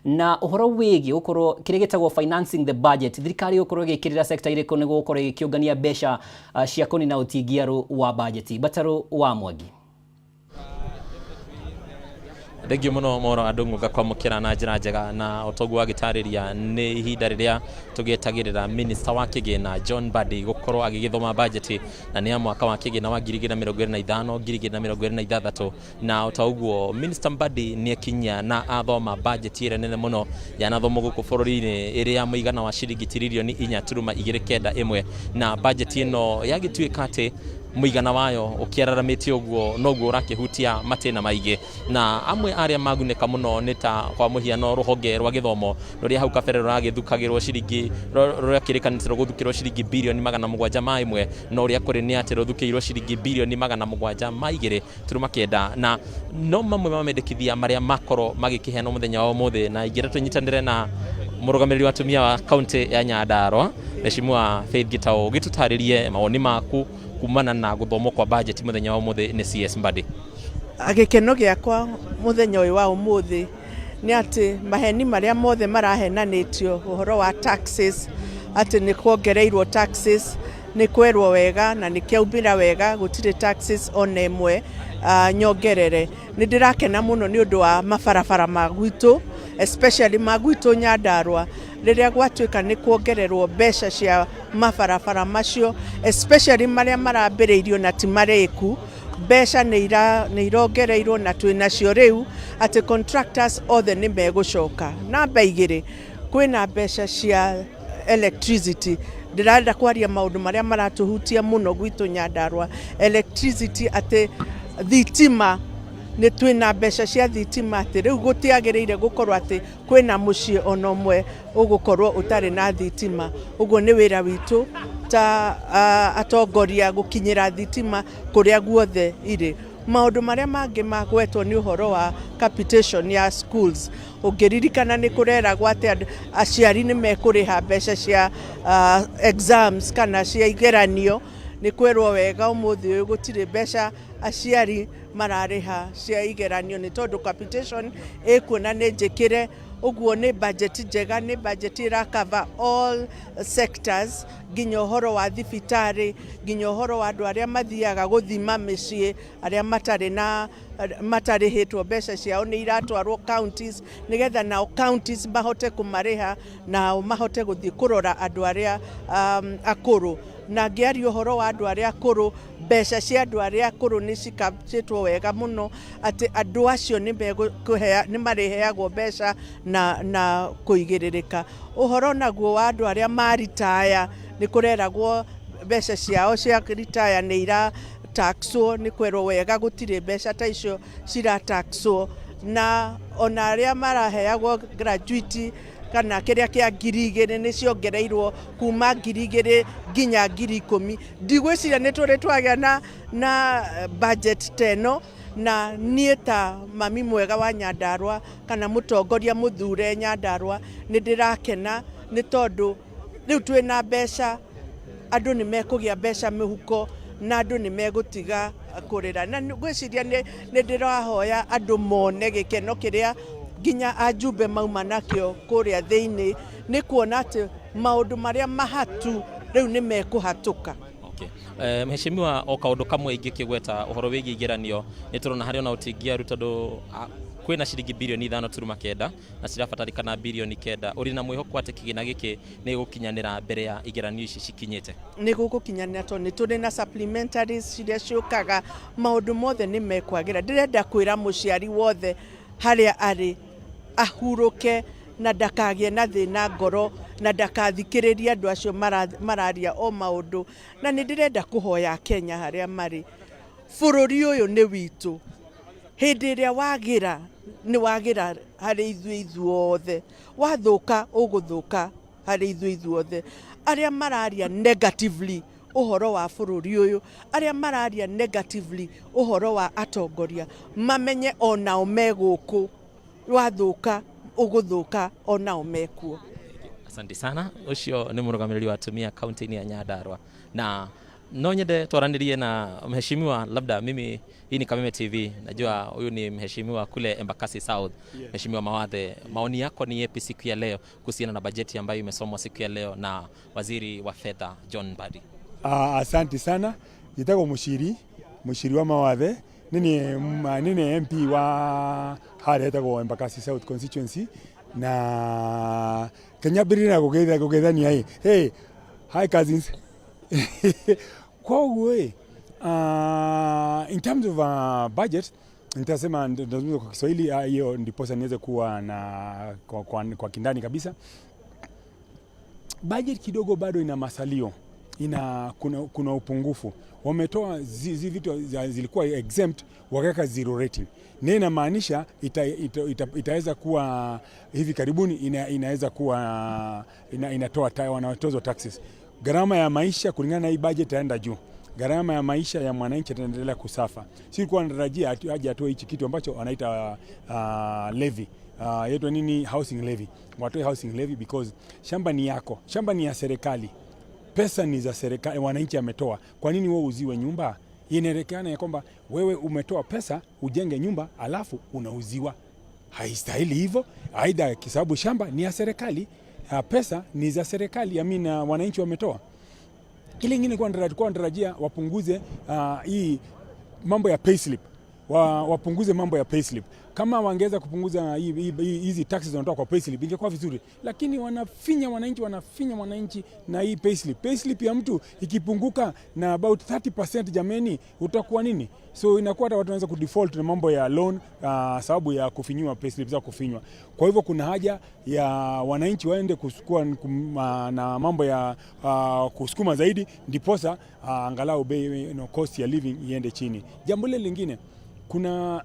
Na ũhoro wĩgiĩ gũkorwo kĩrĩa gĩtagwo financing the budget, thirikari gũkorwo ĩgĩkĩrĩra sector irĩkũ nĩguo gũkorwo ĩgĩkĩũngania mbeca cia kũnina ũtingiaru wa bajeti. Batarũ wa Mwangi. Thengio mũno moro andũ ng'ũnga kwamũkĩra na njĩra njega, na otoguo agĩtarĩria nĩ ihinda rĩrĩa tũgĩetagĩrĩra minista wa kĩgĩna John Mbadi gũkorwo agĩgĩthoma bajeti, na nĩ ya mwaka wa kĩgĩna wa 2025 2026. Na o ta ũguo minista Mbadi nĩ ekinyia na athoma bajeti ĩrĩa nene mũno yanathomwo gũkũ bũrũri-inĩ, ĩrĩa ya mũigana wa ciringi tiririoni 4.291. Na bajeti ĩno yagĩtuĩka atĩ mũigana wayo ũkĩararamĩte ũguo, noguo ũrakĩhutia matĩna maingĩ, na amwe arĩa magunĩka mũno nĩ ta kwa mũhiano rũhonge rwa gĩthomo, rũrĩa hau kabere rũragĩthukagĩrwo ciringi, rũrakĩrĩkanĩte rũgũthukĩrwo ciringi birioni 701, no ũrĩa kũrĩ nĩ atĩ rũthukĩirwo ciringi birioni 702.9. Na no mamwe ma mendekithia marĩa makorwo magĩkĩheanwo mũthenya wa ũmũthĩ. Na ingĩenda tũnyitanĩre na mũrũgamĩrĩri wa atumia wa kaunti ya Nyandarua, Mheshimiwa Faith Gitau, gĩtũtarĩrie mawoni maku kumana na gũthomwo kwa budget mũthenya wa ũmũthĩ nĩ CS Mbadi. Gĩkeno gĩakwa mũthenya ũyũ wa ũmũthĩ nĩ atĩ maheni marĩa mothe marahenanĩtio ũhoro wa taxes, atĩ nĩ kuongereirwo taxes, nĩ kwerwo wega na nĩ kĩaumĩra wega gũtirĩ taxes ona ĩmwe nyongerere. Nĩ ndĩrakena mũno nĩ ũndũ wa mabarabara ma gwitũ, especially ma gwitũ Nyandarua, rĩrĩa gwatuĩka nĩ kuongererwo mbeca cia mabarabara macio, especially marĩa marambĩrĩirio na ti marĩku. Mbeca nĩ irongereirwo na twĩnacio rĩu atĩ contractors othe nĩ megũcoka. Namba 2, kwĩna mbeca cia electricity. Ndĩrenda kwaria maũndũ marĩa maratũhutia mũno gwitũ Nyandarua. Electricity, atĩ thitima, nĩ twĩna mbeca cia thitima, atĩ rĩu gũtiagĩrĩire gũkorwo atĩ kwĩna mũciĩ ona ũmwe ũgũkorwo ũtarĩ na thitima. Ũguo nĩ wĩra witũ ta atongoria gũkinyĩra thitima kũrĩa guothe irĩ. Maũndũ marĩa mangĩ magwetwo nĩ ũhoro wa capitation ya schools. Ũngĩririkana nĩ kũreragwo atĩ aciari nĩ mekũrĩha mbeca cia exams kana cia igeranio. Nĩ kwerwo wega ũmũthĩ ũyũ gũtirĩ mbeca aciari mararĩha cia igeranio, nĩ tondũ capitation ĩkuo na nĩ njĩkĩre. Ũguo nĩ budget njega, nĩ budget ĩra cover all sectors, nginya ũhoro wa thibitarĩ, nginya ũhoro wa andũ arĩa mathiaga gũthima mĩciĩ, arĩa matarĩ na matarĩhĩtwo mbeca ciao, nĩ iratwarwo counties nĩgetha nao counties mahote kũmarĩha, nao mahote gũthiĩ kũrora andũ arĩa akũrũ. Na ngĩaria ũhoro wa andũ arĩa akũrũ, mbeca cia andũ arĩa akũrũ nĩ cikabĩtwo wega mũno, atĩ andũ acio nĩ marĩheagwo mbeca na kũigĩrĩrĩka. Ũhoro naguo wa andũ arĩa maritaya, nĩ kũreragwo mbeca ciao cia ritaya nĩ ira taxwo, nĩ kwerwo wega gũtirĩ mbeca ta icio cirataxwo. Na ona arĩa maraheagwo gratuity kana kĩrĩa kĩa 2000, nĩ ciongereirwo kuma 2000 nginya 10,000. Ndigwĩciria nĩ tũrĩ twagĩa na budget ta ĩno. Na niĩ ta mami mwega wa Nyandarua kana mũtongoria mũthure Nyandarua, nĩ ndĩrakena nĩ tondũ rĩu twĩna mbeca, andũ nĩ mekũgĩa mbeca mĩhuko na andũ nĩ megũtiga kũrĩra. Na ngwĩciria nĩ ndĩrahoya andũ mone gĩkeno kĩrĩa nginya ajumbe mauma nakĩo kũrĩa thĩinĩ, nĩ kuona atĩ maũndũ marĩa mahatu rĩu nĩ mekũhatũka. Okay. Mheshimiwa, o kaũndũ kamwe ingĩkĩgweta ũhoro wĩgiĩ igeranio, nĩ tũrona harĩ ona ũtingiaru, tondũ kwĩna ciringi birioni 5.9 na cirabatarĩkana birioni 9. Ũrĩ na mwĩhoko atĩ kĩgĩna gĩkĩ nĩ gũkinyanĩra mbere ya igeranio ici cikinyĩte? Nĩ gũgũkinyanĩra, tondũ nĩ tũrĩ na supplementaries iria ciũkaga. Maũndũ mothe nĩ mekwagĩra. Ndĩrenda kwĩra mũciari wothe harĩa arĩ ahurũke na ndakagĩe na thĩna ngoro na ndakathikĩrĩrie andũ acio mararia o maũndũ. Na nĩ ndĩrenda kũhoya Kenya harĩa marĩ, bũrũri ũyũ nĩ witũ. Hĩndĩ ĩrĩa wagĩra, nĩ wagĩra harĩ ithuĩ ithuothe, wathũka ũgũthũka harĩ ithuĩ ithuothe. Arĩa mararia negatively ũhoro wa bũrũri ũyũ, arĩa mararia negatively ũhoro wa atongoria, mamenye onao me gũkũ, wathũka ũgũthũka onao mekuo. Asante sana. Ũcio nĩ mũrũgamĩrĩri wa atumia kaunti-inĩ ya Nyandarua. Na No nyende twaranirie na mheshimiwa, labda mimi, hii ni Kameme TV, najua huyu ni mheshimiwa kule Embakasi South. Mheshimiwa Mawathe, maoni yako ni yepi siku ya leo kuhusiana na bajeti ambayo imesomwa siku ya leo na waziri wa fedha John Mbadi? Asante sana. Njĩtagwo Mũciri, Mũciri wa Mawathe. Nini MP wa harĩa hetagwo Embakasi South Constituency na kenyambĩrĩrie na gũgeithania ĩ. Hey, hi cousins. Koguo ĩ, in terms of budget nitasema, nitazungumza kwa Kiswahili hiyo ndiposa niweze kuwa na kwa kindani kabisa. Budget kidogo bado ina masalio, ina kuna upungufu. Wametoa zi vitu zilikuwa exempt, wakaweka zero rating, na inamaanisha itaweza kuwa hivi karibuni inaweza kuwa inatoa wanatozwa taxes. Gharama ya maisha kulingana na hii budget itaenda juu. Gharama ya maisha ya mwananchi itaendelea kusuffer. Si kuwa natarajia aje atoe hichi kitu ambacho wanaita levy, yetu nini, housing levy. Watoe housing levy because shamba ni yako, shamba ni ya serikali, pesa ni za serikali, wananchi ametoa. Kwa nini wewe uziwe nyumba? Inaelekana ya kwamba wewe umetoa pesa ujenge nyumba alafu unauziwa. Haistahili hivyo. Aidha, kwa sababu shamba ni ya serikali, pesa ni za serikali, I mean, wananchi wametoa. Ile ingine kwa natarajia wapunguze hii mambo ya payslip, wapunguze mambo ya payslip. Kama wangeweza kupunguza hizi taxes wanatoa kwa payslip ingekuwa vizuri, lakini wanafinya wananchi, wanafinya wananchi na hii payslip. Payslip ya mtu ikipunguka na about 30%, jameni, utakuwa nini? So inakuwa hata watu wanaweza kudefault na mambo ya loan, sababu ya kufinyiwa payslip zao kufinywa. Kwa hivyo kuna haja ya wananchi waende kusukua na mambo ya kusukuma zaidi, ndiposa angalau bei, cost ya living iende chini. Jambo lile lingine, kuna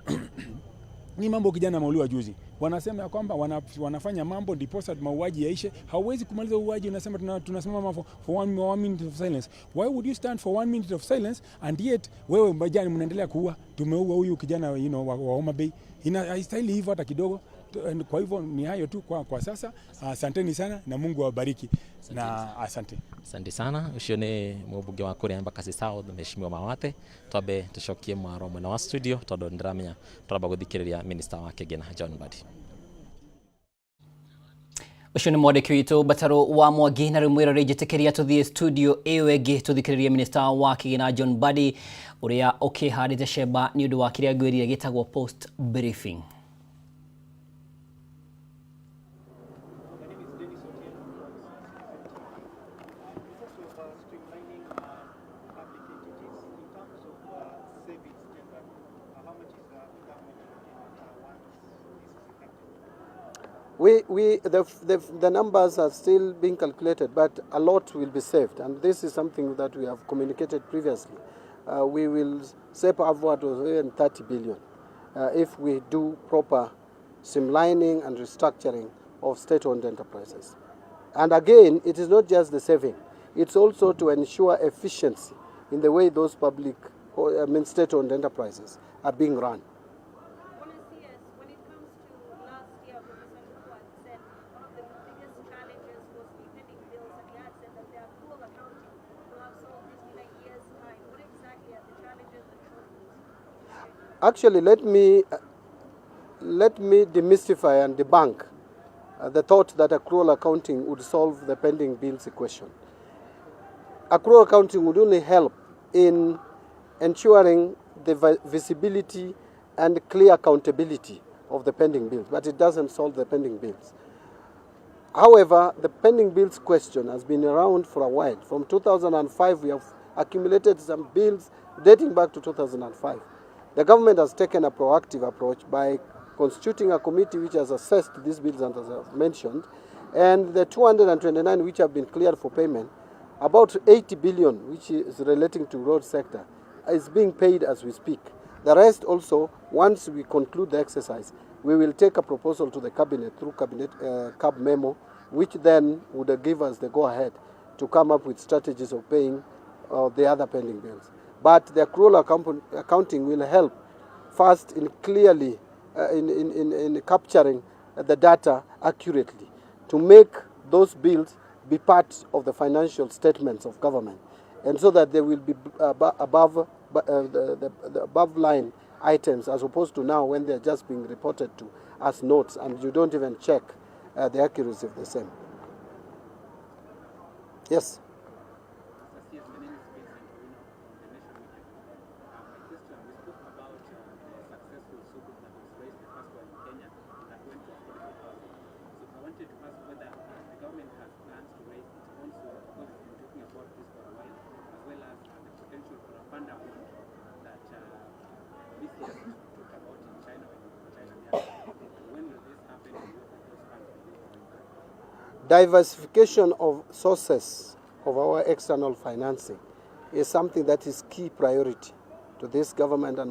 ni mambo kijana ameuliwa juzi, wanasema ya kwamba wanafanya mambo ndiposa mauaji yaishe. Hauwezi kumaliza uuaji, unasema tunasimama for one minute of silence. Why would you stand for 1 minute of silence and yet wewe mbajani mnaendelea kuua? Tumeua huyu kijana wa Homa Bay, ina haistahili hivyo hata kidogo. Kwa hivyo ni hayo tu kwa sasa. Asanteni sana na Mungu awabariki na asante. Asante sana. Ucio nĩ mũmbunge wa kũrĩa Embakasi South, Mheshimiwa Mawathe. Twambe tũcokie mwaro mwena wa studio tondũ nĩndĩramenya tũramba gũthikĩrĩria minister wa kĩgĩna John Mbadi. Ũcio nĩ mwandĩki witũ Batarũ wa Mwangi. Na rĩu mwĩrore, njĩtĩkĩria tũthiĩ studio ĩyo ĩngĩ tũthikĩrĩrie minister wa kĩgĩna John Mbadi, ũrĩa ũkĩhandĩte cemba nĩ ũndũ wa kĩrĩa ngwĩrire gĩtagwo post briefing. My name is Dennis Otieno from Citizen TV. Process of streamlining public entities in terms of savings generally, how much is the government looking at once this is effective? The numbers are still being calculated, but a lot will be saved, and this is something that we have communicated previously. We will save upward of even 30 billion if we do proper streamlining and restructuring of state-owned enterprises. And again, it is not just the saving, it's also to ensure efficiency in the way those public, or, I mean, state-owned enterprises are being run. Bwana CS, when it comes to last year, Professor Nduku had said one of the biggest challenges was the pending bills, and he had said that the accrual accounting will have solved it in a year's time. What exactly are the challenges and shortfalls? Actually, let me demystify and debunk the thought that accrual accounting would solve the pending bills equation. Accrual accounting would only help in ensuring the visibility and clear accountability of the pending bills, but it doesn't solve the pending bills. However, the pending bills question has been around for a while. From 2005, we have accumulated some bills dating back to 2005. The government has taken a proactive approach by constituting a committee which has assessed these bills, and as I've mentioned, and the 229 which have been cleared for payment, about 80 billion, which is relating to road sector, is being paid as we speak. The rest also, once we conclude the exercise, we will take a proposal to the cabinet through cabinet cab memo, which then would give us the go-ahead to come up with strategies of paying the other pending bills. But the accrual accounting will help first in clearly in capturing the data accurately to make those bills be part of the financial statements of government. and so that they will be above the above line items, as opposed to now when they're just being reported to as notes and you don't even check the accuracy of the same. Yes. Yes, my name is Vincent Owino from the Nation Media. My question, we spoke about the successful sukuk that was raised, the first one in Kenya, that went to affordable housing. So I wanted to ask whether the government has plans to raise its own sukuk, because it's been talking about this for a while, as well as the potential for a panda bond that BCS talked about in China when in China the other day. When will this happen and what will those funds be used for? Diversification of sources of our external financing is something that is key priority to this government and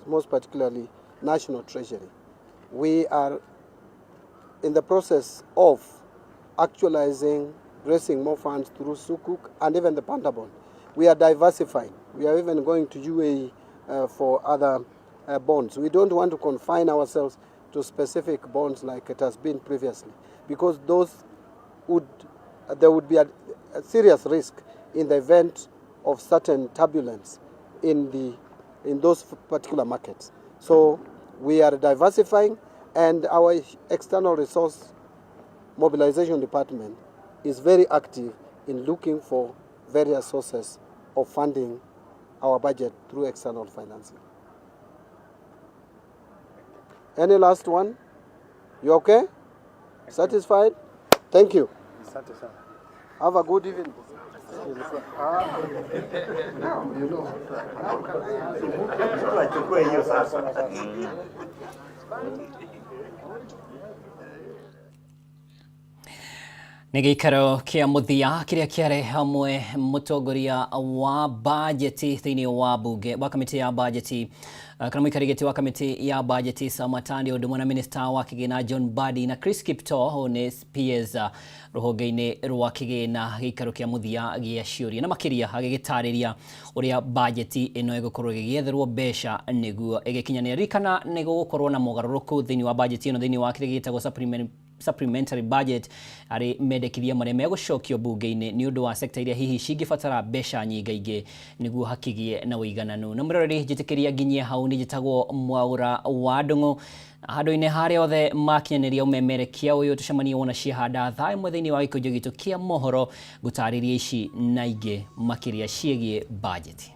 most particularly National Treasury. We are in the process of actualizing, raising more funds through Sukuk and even the Panda Bond. We are diversifying. We are even going to UAE for other bonds. We don't want to confine ourselves to specific bonds like it has been previously, because there would be a serious risk in the event of certain turbulence in those particular markets. So we are diversifying, and our external resource mobilization department is very active in looking for various sources of funding our budget through external financing. Any last one? You okay? Satisfied? Thank you. Asante sana. Have a good evening. Now you know. Achukue hiyo sasa. Nĩ gĩikaro kĩa mũthia kĩrĩa kĩarĩ hamwe mũtongoria wa bajeti thĩinĩ wa bunge wa kamĩtĩ ya bajeti kana mũikarĩri gĩtĩ wa kamĩtĩ ya bajeti Sam Matandi, ũndũ ũmwe na minista wa kĩgĩna John Mbadi na Chris Kiptoo, ũyũ nĩ PS rũhonge-inĩ rwa kĩgĩna, gĩikaro kĩa mũthia gĩa ciũria na makĩria agĩgĩtarĩria ũrĩa bajeti ĩno ĩgũkorwo ĩgĩgĩetherwo mbeca nĩguo ĩgĩkinyanĩre. Ririkana nĩ gũgũkorwo na mogarũrũku thĩinĩ wa bajeti ĩno thĩinĩ wa kĩrĩa gĩtagwo supplementary budget arĩ mendekithia marĩa megũcokio bunge-inĩ nĩ ũndũ wa sekta iria hihi cingĩbatara mbeca nyingaingĩ nĩguo hakĩgĩe na ũigananu. Na mũroreri, njĩtĩkĩria nginyie hau. Nĩ njĩtagwo Mwaũra wa Ndũng'ũ. Handũ-inĩ harĩa othe makinyanĩria ũmemerekia ũyũ, tũcemanie wona ciahanda thaa ĩmwe thĩinĩ wa gĩkũnjo gitũ kĩa mohoro gũtarĩria ici na ingĩ makĩria ciĩgiĩ bajeti.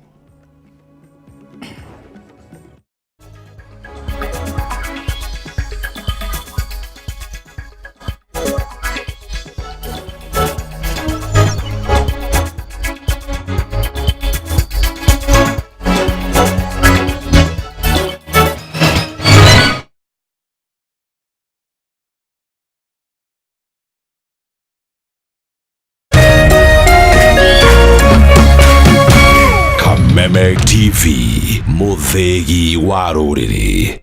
Kameme TV, mũthĩgi wa rũrĩrĩ.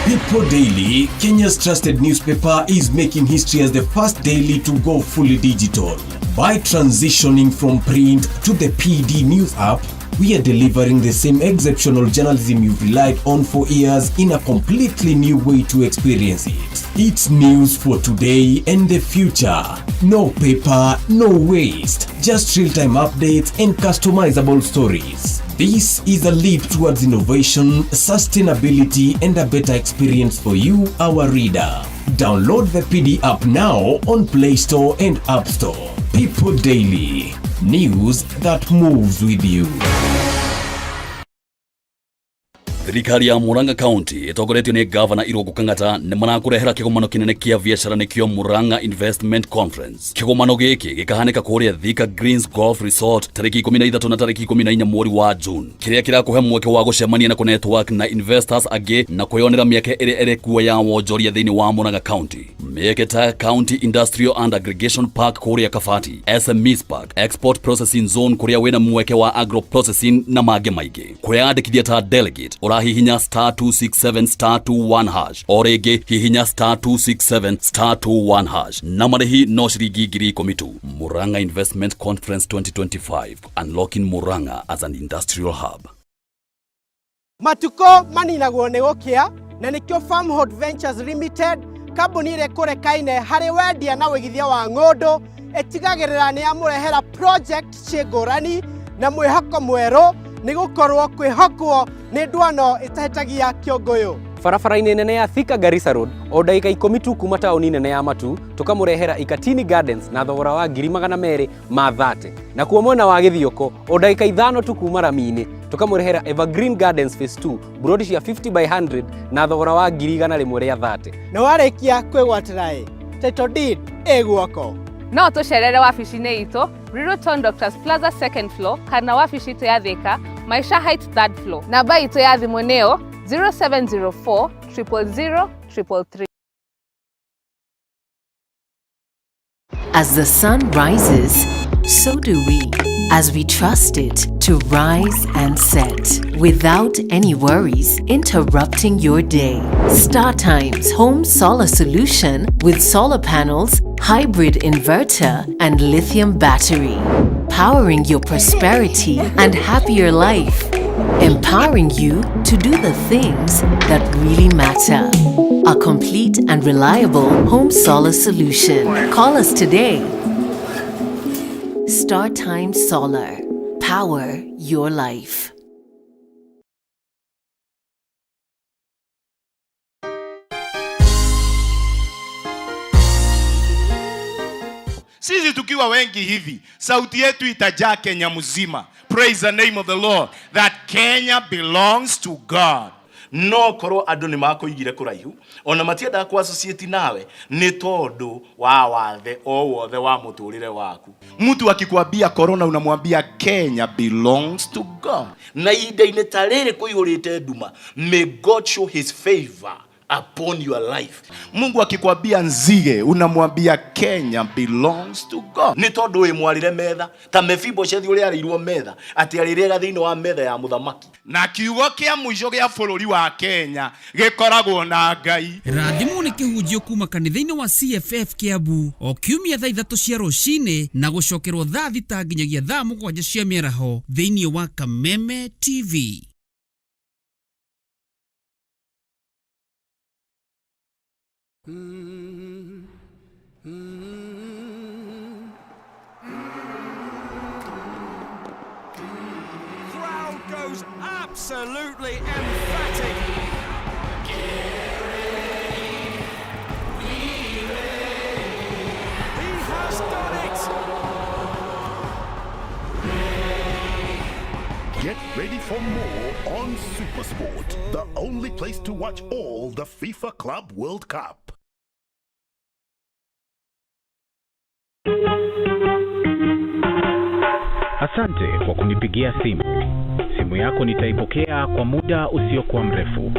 People Daily, Kenya's trusted newspaper, is making history as the first daily to go fully digital. By transitioning from print to the PD News app, we are delivering the same exceptional journalism you've relied on for years in a completely new way to experience it. It's news for today and the future. No paper, no waste, just real-time updates and customizable stories. This is a leap towards innovation, sustainability, and a better experience for you, our reader. Download the PD app now on Play Store and App Store. People Daily, news that moves with you. Thirikari ya Murang'a County ĩtongoretio nĩ Gavana Irũngũ Kang'ata nĩ marakũrehera kĩgomano kĩnene kĩa biacara, nĩkĩo Murang'a Investment Conference. Kĩgomano gĩkĩ gĩkahanĩka kũrĩa Thika Greens Golf Resort tarĩki 13 na tarĩki 14 mweri wa June, kĩrĩa kĩrakũhe mweke wa gũcemania na kũ-network na investors angĩ na kwĩyonera mĩeke ĩrĩa ĩrĩ kuo ya wonjoria thĩinĩ wa Murang'a County. Mĩeke ta County Industrial and Aggregation Park kũrĩa Kabati, SMEs Park, Export Processing Zone kũrĩa wĩna mweke wa agro processing na mangĩ maingĩ. Kwĩyandĩkithia ta delegate ũrahihinya *267*21# o rĩngĩ hihinya *267*21# na marĩhi no ciringi 10,000 tu. Murang'a Investment Conference 2025, unlocking Murang'a as an industrial hub. Matuko maninagwo nĩ gũkĩa, na nĩkĩo Farmhold Ventures Limited, kambuni ĩrĩa ĩkũrekaine harĩ wendia na wĩigithia wa ng'ũndũ, ĩtigagĩrĩra nĩ yamũrehera Project ciĩ ngũrani na mwĩhoko mwerũ nĩ gũkorwo kwĩhokwo nĩ ndwano ĩtahĩtagia kĩũngũyũ. Barabara-inĩ nene ya Thika Garissa Road o ndagĩka ikũmi tu kuma taũni nene ya Matu tũkamũrehera Ikatini Gardens na thogora wa 230,000. Nakuo mwena wa Gĩthioko o ndagĩka ithano tu kuma rami-inĩ tũkamũrehera Evergreen Gardens Phase 2 buroti cia 50 by 100 na thogora wa 130,000. Na warĩkia kwĩgwatĩra ĩ title deed ĩ guoko. No tũcerere wabici-inĩ itũ Ruiru Town Doctors Plaza second floor kana wabici itũ ya Thika Maisha Heights third floor. Namba itũ ya thimũ nĩyo 0704 000 333. As the sun rises, so do we, as we trust it to rise and set without any worries interrupting your day. StarTimes Home Solar Solution with solar panels, hybrid inverter, and lithium battery, powering your prosperity and happier life, empowering you to do the things that really matter. A complete and reliable home solar solution. Call us today. StarTime Solar. Power your life. Sisi tukiwa wengi hivi, sauti yetu itajaa Kenya mzima. Praise the name of the Lord that Kenya belongs to God. No korwo andũ nĩ makũigire kũraihu ona matiendaga kũ associate nawe nĩ tondũ wa wathe o wothe wa mũtũrĩre waku. Mtu akikwambia corona unamwambia Kenya belongs to God. Na ihinda-inĩ ta rĩrĩ kũihũrĩte nduma, may God show his favor upon your life. Mungu akikwambia nzige unamwambia Kenya belongs to God. Nĩ tondũ wĩ mwarĩre metha ta Mefiboshethi ũrĩa arĩirwo metha atĩ arĩrĩaga thĩinĩ wa metha ya mũthamaki. Na kiugo kĩa mũico gĩa bũrũri wa Kenya gĩkoragwo na Ngai. Rathimwo nĩ kĩhunjio kuma kanitha-inĩ wa CFF Kiambu o kiumia thaa ithatũ cia rũcinĩ na gũcokerwo thaa thita nginyagia thaa mũgwanja cia mĩaraho thĩinĩ wa Kameme TV. Crowd goes absolutely emphatic. He has done it! Get ready for more on Supersport, the only place to watch all the FIFA Club World Cup. Asante kwa kunipigia simu. Simu yako nitaipokea kwa muda usiokuwa mrefu.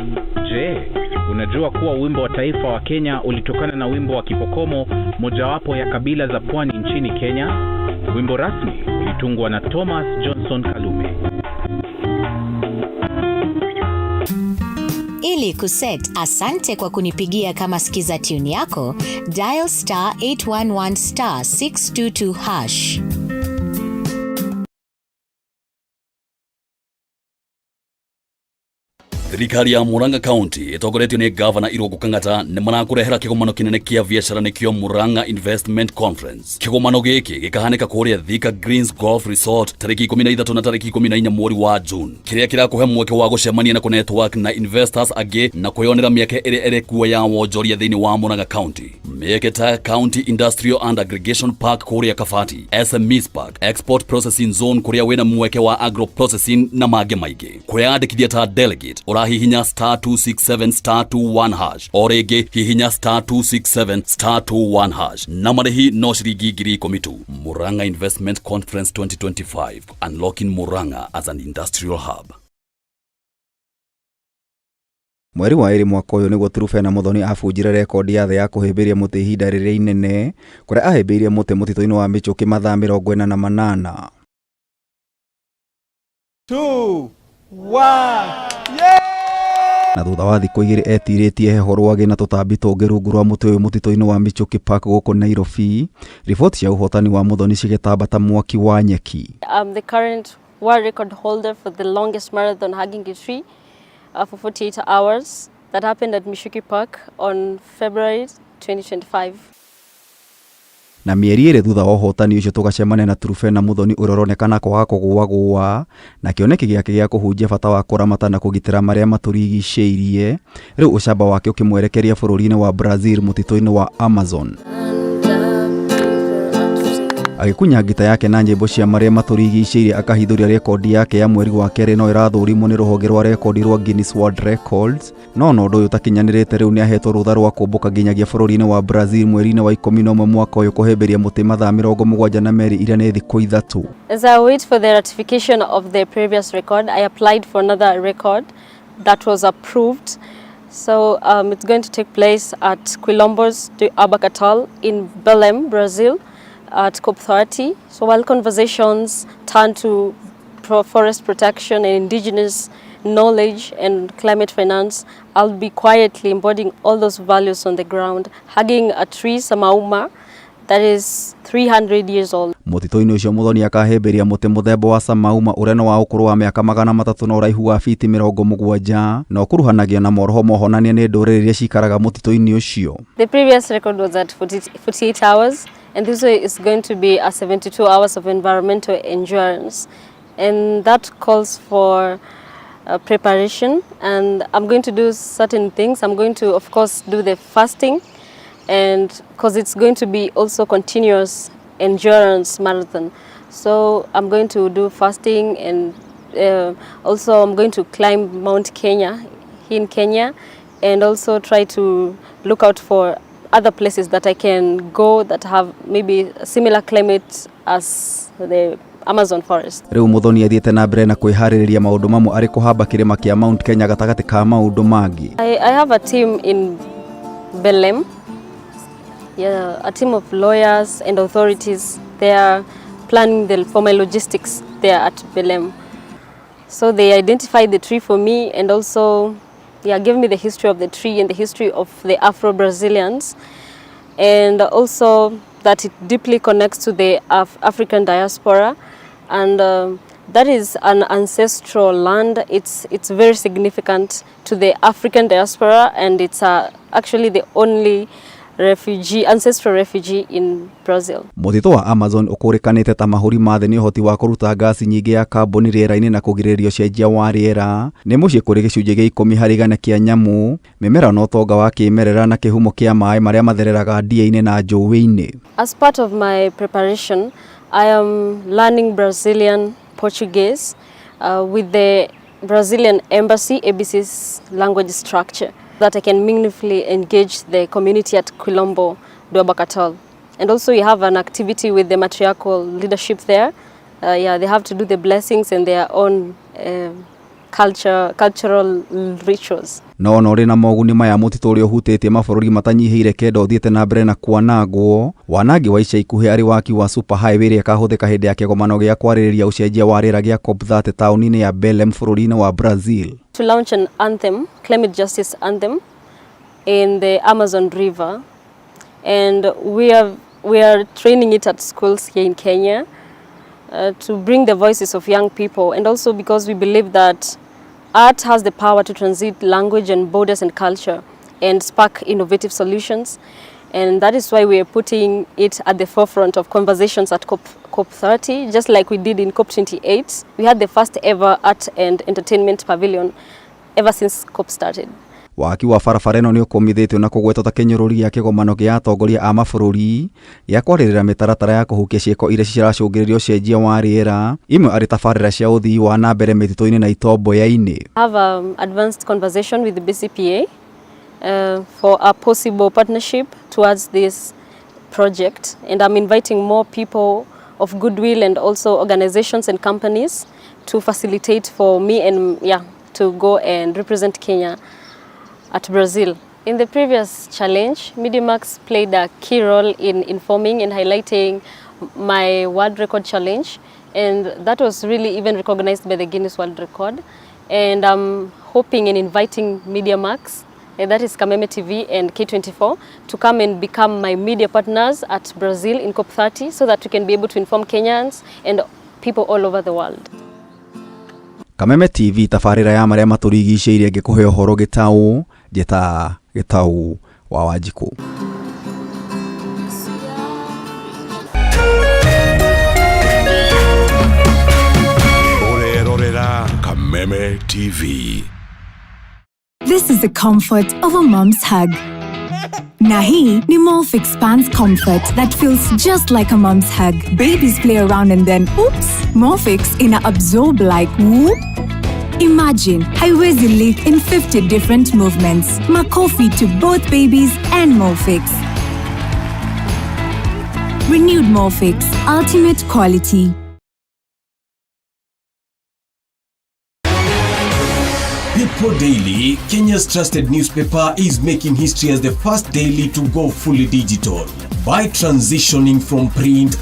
Je, unajua kuwa wimbo wa taifa wa Kenya ulitokana na wimbo wa Kipokomo, mojawapo ya kabila za pwani nchini Kenya? Wimbo rasmi ulitungwa na Thomas Johnson Kalume. Ili kuset asante kwa kunipigia kama skiza tune yako, dial star 811 star 622 hash. Thirikari ya Murang'a County ĩtongoretio nĩ gavana Irũngũ Kang'ata nĩ marakũrehera kĩgomano kĩnene kĩa biacara nĩkĩo Murang'a Investment Conference. Kĩgomano gĩkĩ gĩkahanĩka kũrĩa Thika Greens Golf Resort tarĩki 13 na tarĩki 14 mweri wa June, kĩrĩa kĩrakũhe mweke wa gũcemania na kũnetwork na investors angĩ na kwĩyonera mĩeke ĩrĩa ĩrĩ kuo ya wonjoria thĩinĩ wa Murang'a County. Mĩeke ta County Industrial and Aggregation Park kũrĩa Kabati, SMEs Park, Export Processing Zone kũrĩa wĩna mweke wa agro processing na mangĩ maingĩ. Kwĩyandĩkithia ta delegate ũrahihinya star 267 star 21 hash o rĩngĩ hihinya star 267 star 21 hash na marĩhi no ciringi 10,000 tu. Murang'a Investment Conference 2025, unlocking Murang'a as an industrial hub. Mweri wa ĩrĩ mwaka ũyũ nĩguo Truphena Muthoni abunjire rekondi ya thĩ ya kũhĩmbĩria mũtĩ ihinda rĩrĩa inene kũrĩa ahĩmbĩirie mũtĩ mũtitũ-inĩ wa Michuki mathaa 48. 2 1 Na thutha wa thikũ igĩrĩ etirĩtie heho rwagĩ na tũtambi tũngĩ rungu rwa mũtĩ ũyũ mũtitũ-inĩ wa Michuki Park gũkũ Nairobi, riboti cia ũhotani wa Muthoni cigĩtamba ta mwaki wa nyeki. I'm the current world record holder for the longest marathon hugging a tree for 48 hours that happened at Mishuki Park on February 2025. Na mĩeri ĩrĩ thutha wa ũhotani ũcio tũgacemania na Truphena Muthoni ũrĩa ũronekana kwaga kũgũagũa na kĩoneki gĩake gĩa kũhunjia bata wa kũramata na kũgitĩra marĩa matũrigicĩirie, rĩu ũcamba wake ũkĩmwerekeria bũrũri-inĩ wa Brazil mũtitũ-inĩ wa Amazon. Agĩkunya ngita yake na nyĩmbo cia marĩa matũrigicĩirie akahithũria rekondi yake ya mweri wa kerĩ no ĩrathũrimwo nĩ rũhonge rwa rekondi rwa Guinness World Records. No ona ũndũ ũyũ ũtakinyanĩrĩte rĩu nĩahetwo rũtha rwa kũmbũka nginyagia bũrũri-inĩ wa Brazil mweri-inĩ wa 11 mwaka ũyũ kũhĩmbĩria mũtĩ mathaa 72 iria nĩ thikũ 3. As I wait for the ratification of the previous record, I applied for another record that was approved. So it's going to take place at Quilombos de Abacatal in Belém, Brazil at COP30. So while conversations turn to forest protection and indigenous knowledge and climate finance, I'll be quietly embodying all those values on the ground, hugging a tree, Samauma, that is 300 years old. Mũtitũ-inĩ ũcio Muthoni akahĩmbĩria mũtĩ mũthemba wa Samauma ũrĩa nĩ wa ũkũrũ wa mĩaka 300 na ũraihu wa fiti 70 na ũkuruhanagio na mohoro mohonania nĩ ndũrĩrĩ iria cikaraga mũtitũ-inĩ ũcio. The previous record was at 48 hours, and this way is going to be a 72 hours of environmental endurance, and that calls for preparation, and I'm going to do certain things. I'm going to, of course, do the fasting, and because it's going to be also continuous endurance marathon. So I'm going to do fasting, and also I'm going to climb Mount Kenya here in Kenya, and also try to look out for other places that I can go that have maybe a similar climate as the Amazon forest. Rĩu Muthoni athiĩte na mbere na kwĩharĩrĩria maũndũ mamwe arĩ kũhamba kĩrĩma kĩa Mount Kenya gatagatĩ ka maũndũ mangĩ. I have a team in Belém, yeah, a team of lawyers and authorities. They are planning for my logistics there at Belém. So they identified the tree for me and also gave me the history of the tree and the history of the Afro-Brazilians, and also that it deeply connects to the African diaspora, and that is an ancestral land. It's very significant to the African diaspora, and it's actually the only ancestral refugee in Brazil. Mũtitũ wa Amazon ũkũrĩkanĩte ta mahũri ma thĩ nĩ ũhoti wa kũruta ngasi nyingĩ ya kaboni rĩera-inĩ na kũgirĩrĩria ũcenjia wa rĩera. Nĩ mũciĩ kũrĩ gĩcunjĩ gĩa 10 harĩ igana kĩa nyamũ, mĩmera na ũtonga wa kĩmerera na kĩhumo kĩa maĩ marĩa mathereraga ndia-inĩ na njũĩ-inĩ. As part of my preparation, I am learning Brazilian Portuguese with the Brazilian Embassy ABC's language structure, that I can meaningfully engage the community at Quilombo do Abacatal. And also we have an activity with the matriarchal leadership there. They have to do the blessings and their own cultural rituals. No ona ũrĩ na moguni maya mũtitũ ũrĩa ũhutĩtie mabũrũri matanyihĩire 9 ũthiĩte na mbere na kwanangwo. Wanangi wa ica ikuhĩ arĩ waki wa super highway ĩrĩa ĩkahũthĩka hĩndĩ ya kĩgomano gĩa kwarĩrĩria ũcenjia wa rĩera gĩa COP30 taũni-inĩ ya Belém bũrũri-inĩ wa Brazil. To launch an anthem, climate justice anthem, in the Amazon River, and we are training it at schools here in Kenya to bring the voices of young people, and also because we believe that art has the power to transit language and borders and culture and spark innovative solutions. And that is why we are putting it at the forefront of conversations at COP30, just like we did in COP28. We had the first ever art and entertainment pavilion ever since COP started. Waki wa barabara ĩno nĩ ũkũmithĩtio na kũgwetwo ta kĩnyũrũri gĩa kĩgomano gĩa atongoria a mabũrũri gĩa kwarĩrĩra mĩtaratara ya kũhukia ciĩko iria ciracũngĩrĩria ũcenjia wa rĩera, imwe arĩ tabarĩra cia ũthii wa na mbere mĩtitũ-inĩ na itomboya-inĩ. I have an advanced conversation with the BCPA for a possible partnership towards this project, and I'm inviting more people of goodwill and also organizations and companies to facilitate for me and to go and represent Kenya at Brazil. In the previous challenge, MediaMax played a key role in informing and highlighting my world record challenge, and that was really even recognized by the Guinness World Record. And I'm hoping and inviting MediaMax, that is Kameme TV and K24, to come and become my media partners at Brazil in COP30, so that we can be able to inform Kenyans and people all over the world. Kameme TV tabarĩra ya marĩa matũrigicĩirie ngĩkũhe ũhoro gĩtaũ, njĩta Gĩtaũ wa Wanjikũ. Kameme TV. This is the comfort of a mom's hug. Na hii ni Molfix Pants Comfort that feels just like a mom's hug. Babies play around and then oops, Molfix ina absorb like whoop. Imagine haiwezi leak in 50 different movements. Makofi to both babies and Molfix. Renewed Molfix, ultimate quality. People Daily, Kenya's trusted newspaper, is making history as the first daily to go fully digital. By transitioning from print